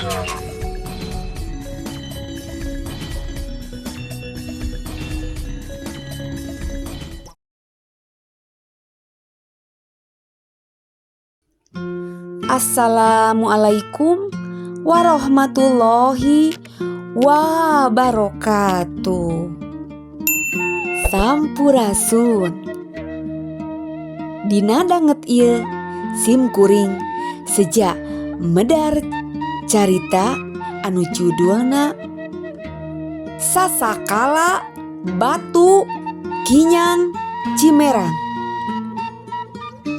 Assalamualaikum warahmatullahi wabarakatuh. Sampurasun. Dina danget ieu sim kuring seja medar carita anu judulna Sasakala Batu Kinyang Cimerang.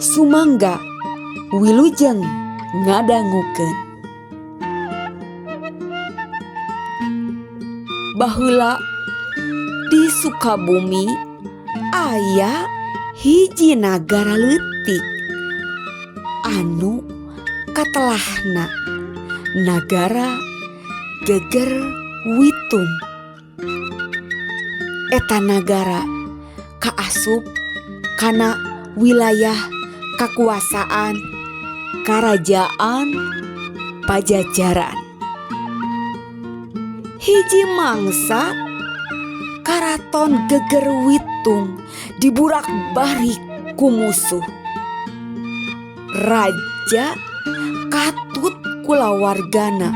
Sumangga wilujeng ngadangukeun. Baheula di Sukabumi aya hiji nagara leutik anu katelahna nagara Geger Witung. Eta nagara kaasup kana wilayah kakuasaan Karajaan Pajajaran. Hiji mangsa Karaton Geger Witung diburak-barik ku musuh. Raja katut kulawargana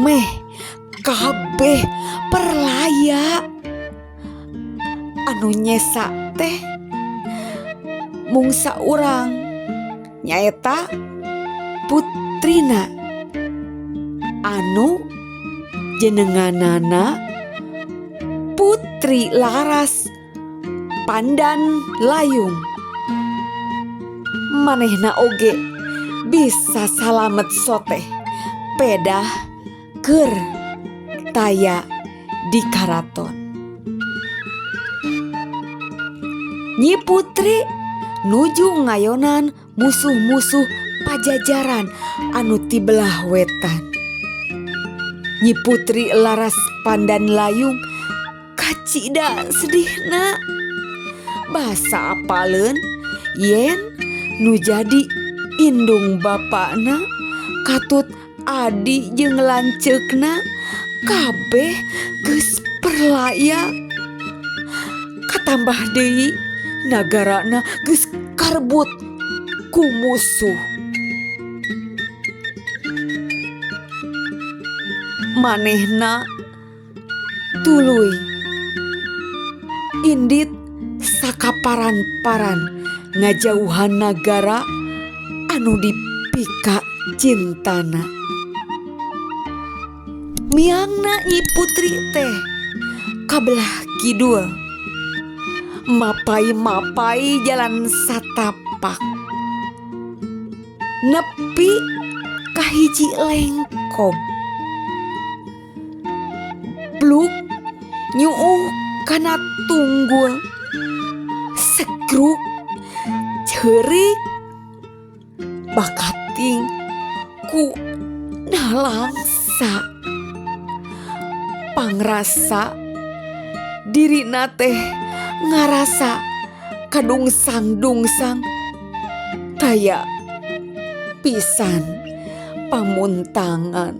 meh kabeh perlaya anu nyesa teh mung saurang nyaeta putrina anu jenenganana Putri Laras Pandan Layung. Manehna oge bisa salamet soteh pedah keur taya di karaton. Nyi Putri nuju ngayonan musuh-musuh Pajajaran anu ti belah wetan. Nyi Putri Laras Pandan Layung kacida sedihna. Basa apaleun yen nu jadi indung bapana katut adi jeung lanceukna kabeh geus perlaya. Katambah deui nagarana geus karebut ku musuh. Manehna tuluy indit sakaparan-paran ngajauhan nagara anu dipika cintana. Miangna Nyi Putri teh kabelah kidul mapai-mapai jalan satapak nepi ka hiji lengkong. Bluk nyuuh kana tunggul segruk ceurik bakating ku nalangsa. Pangrasa dirina teh ngarasa kadungsang-dungsang taya pisan pamuntangan.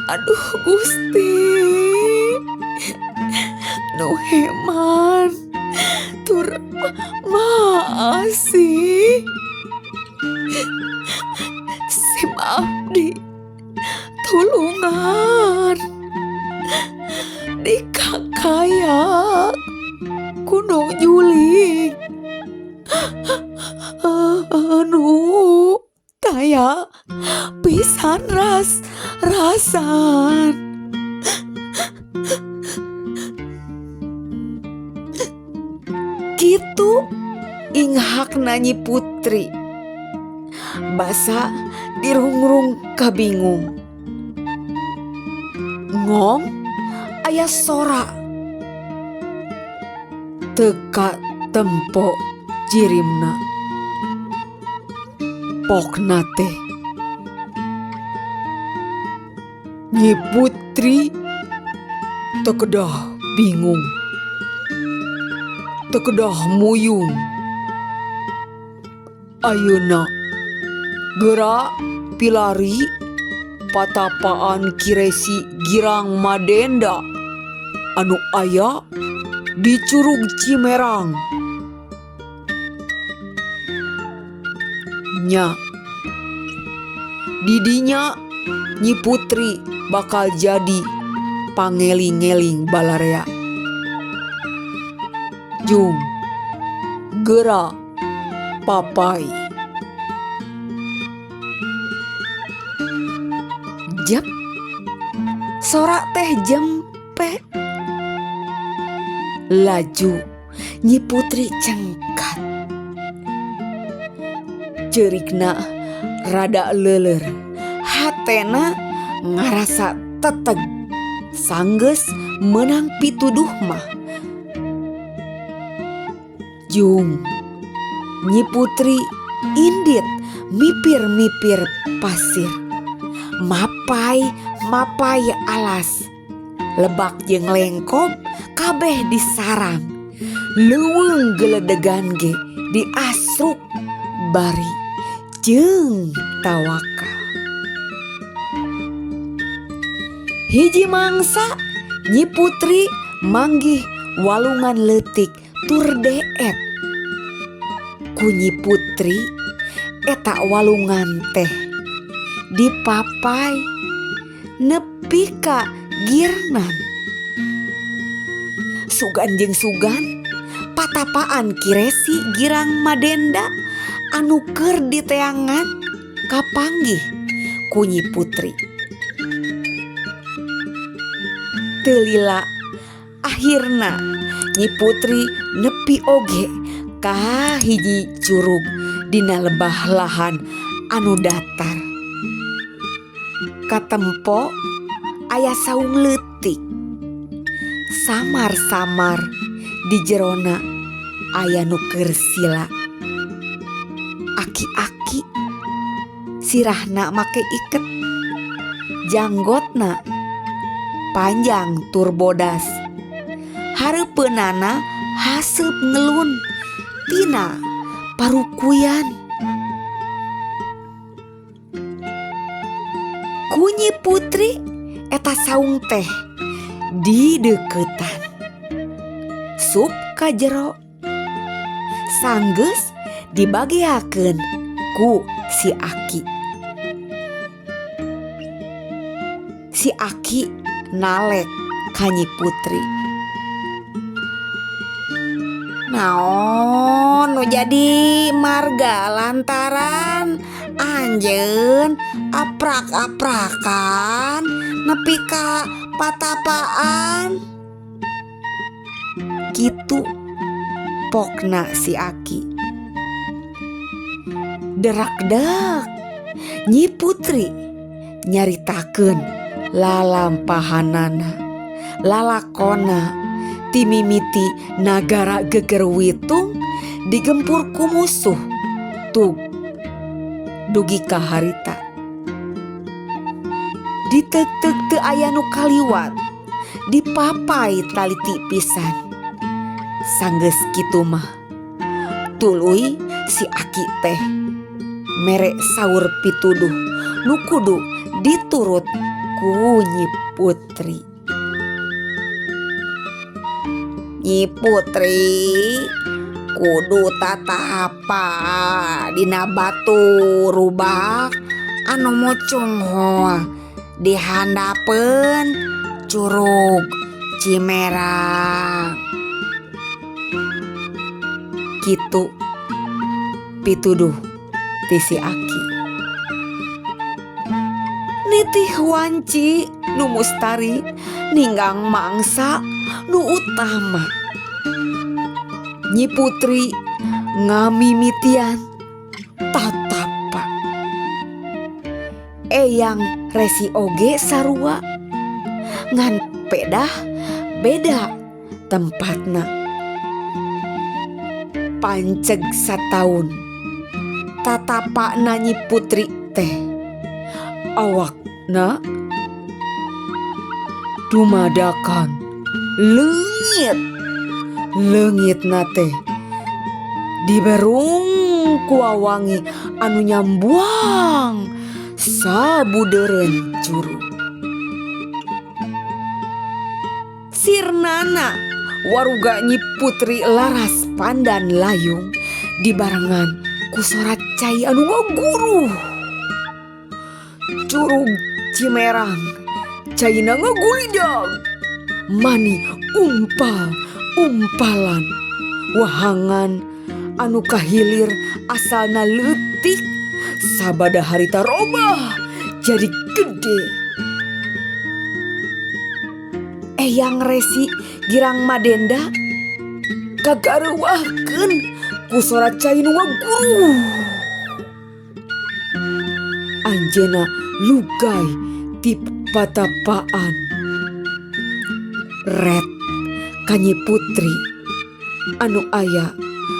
Aduh Gusti nu heman tur maasih sim abdi tulungan dikakaya ku nu juling anu taya pisan ras rasan. Kitu inghakna Nyi Putri basa dirungrung kabingung. Ngong aya sora teu katempo jirimna. Pokna teh Nyi Putri teu kedah bingung, teu kedah muyung. Ayeuna Geura pilari patapaan Ki Resi Girang Madenda anu aya di Curug Cimerang. Nya di dinya Nyi Putri bakal jadi pangeling-eling balarea. Jung geura papai. Jep sora teh jempe. Laju Nyi Putri cengkat. Ceurikna rada leuleur, hatena ngarasa teteg sanggeus meunang pituduh mah. Jung Nyi Putri indit mipir-mipir pasir, mapai-mapai alas, lebak jeung lengkob kabeh disarang, leuweung geledegan ge diasruk bari jeung tawakal. Hiji mangsa Nyi Putri manggih walungan leutik tur deet. Ku Nyi Putri eta walungan teh dipapai nepi ka girnan. Sugan jeung sugan patapaan Ki Resi Girang Madenda anu keur diteangan kapanggih ku Nyi Putri. Teu lila akhirna Nyi Putri nepi oge ka hiji curug dina lebah lahan anu datar. Katempo aya saung leutik. Samar-samar di jerona aya nu keur sila. Aki-aki sirahna make iket, janggotna panjang tur bodas. Hareupeunana haseup ngelun tina parukuyan. Ku Nyi Putri eta saung teh dideuketan. Sup ka jero sanggeus dibageakeun ku si Aki. Si Aki nalek ka Nyi Putri. Naon nu jadi marga lantaran anjeun aprak-aprakan nepi ka patapaan? Kitu pokna si Aki. Derak-dek Nyi Putri nyaritakeun lalampahanana, lalakona timimiti nagara geger witung digempur ku musuh tug dugi ka harita. Diteuk-teuk teu aya nu kaliwat, dipapai taliti pisan. Sanggeus kitu mah tuluy si Aki teh mere saur pituduh nu kudu diturut ku Nyi Putri. Nyi Putri kudu tatapa dina batu rubak anu mucunghul di handapeun Curug Cimerang. Kitu pituduh ti si Aki. Nitih wanci nu mustari ninggang mangsa nu utama. Nyi Putri ngamimitian tatapa. Eyang Resi oge sarua ngan pedah beda tempatna. Panceg sataun tatapana Nyi Putri teh awakna dumadakan leungit. Leungitna teh Diberung ku wawangi anu nyambuang sabudeureun curug. Sirnana waruga Nyi Putri Laras Pandan Layung dibarengan ku sora cai anu ngaguruh. Curug Cimerang caina ngagulidag mani umpal umpalan wahangan anu kahilir asalna leutik sabada harita robah jadi gede. Eyang Resi Girang Madenda kagareuwahkeun ku sora cai nu ngaguruh. Anjeunna lugay ti patapaan. Ret ka Nyi Putri anu aya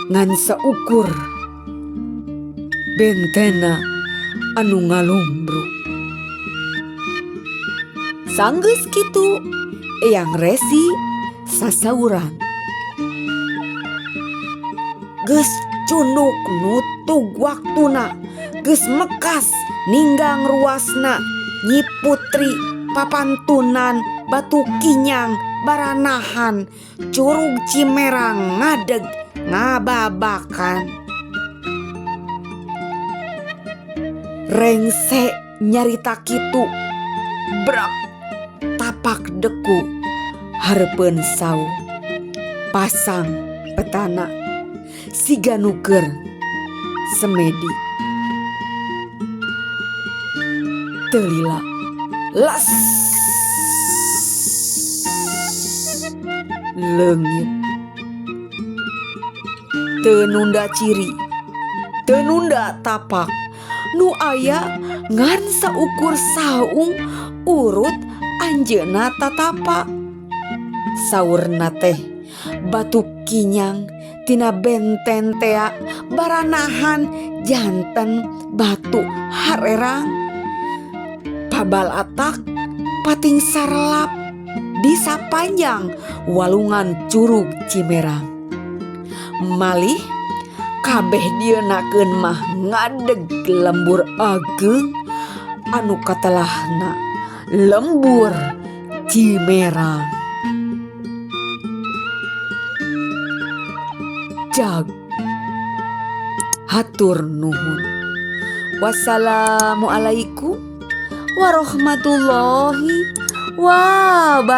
ngan saukur bentena anu ngalumbruk. Sanggeus kitu Eyang Resi sasauran. Geus cunduk nutug waktuna, geus mekas ninggang ruasna. Nyi Putri papantunan batu kinyang baranahan Curug Cimerang ngadeg ngababakan. Rengse nyarita kitu brak tapak deku hareupeun saung pasang petana siga nu keur semedi. Teu lila las leungit. Teu nunda ciri, teu nunda tapak, nu aya ngan saukur saung urut anjeunna tatapa. Saurna teh batu kinyang tina benten tea baranahan janten batu harerang. Pabalatak pating sarlap di sapanjang walungan Curug Cimerang. Malih kabeh dieunakeun mah ngadeg lembur ageng anu katelahna lembur Cimerang. Jag hatur nuhun. Wassalamualaikum warahmatullahi wabarakatuh.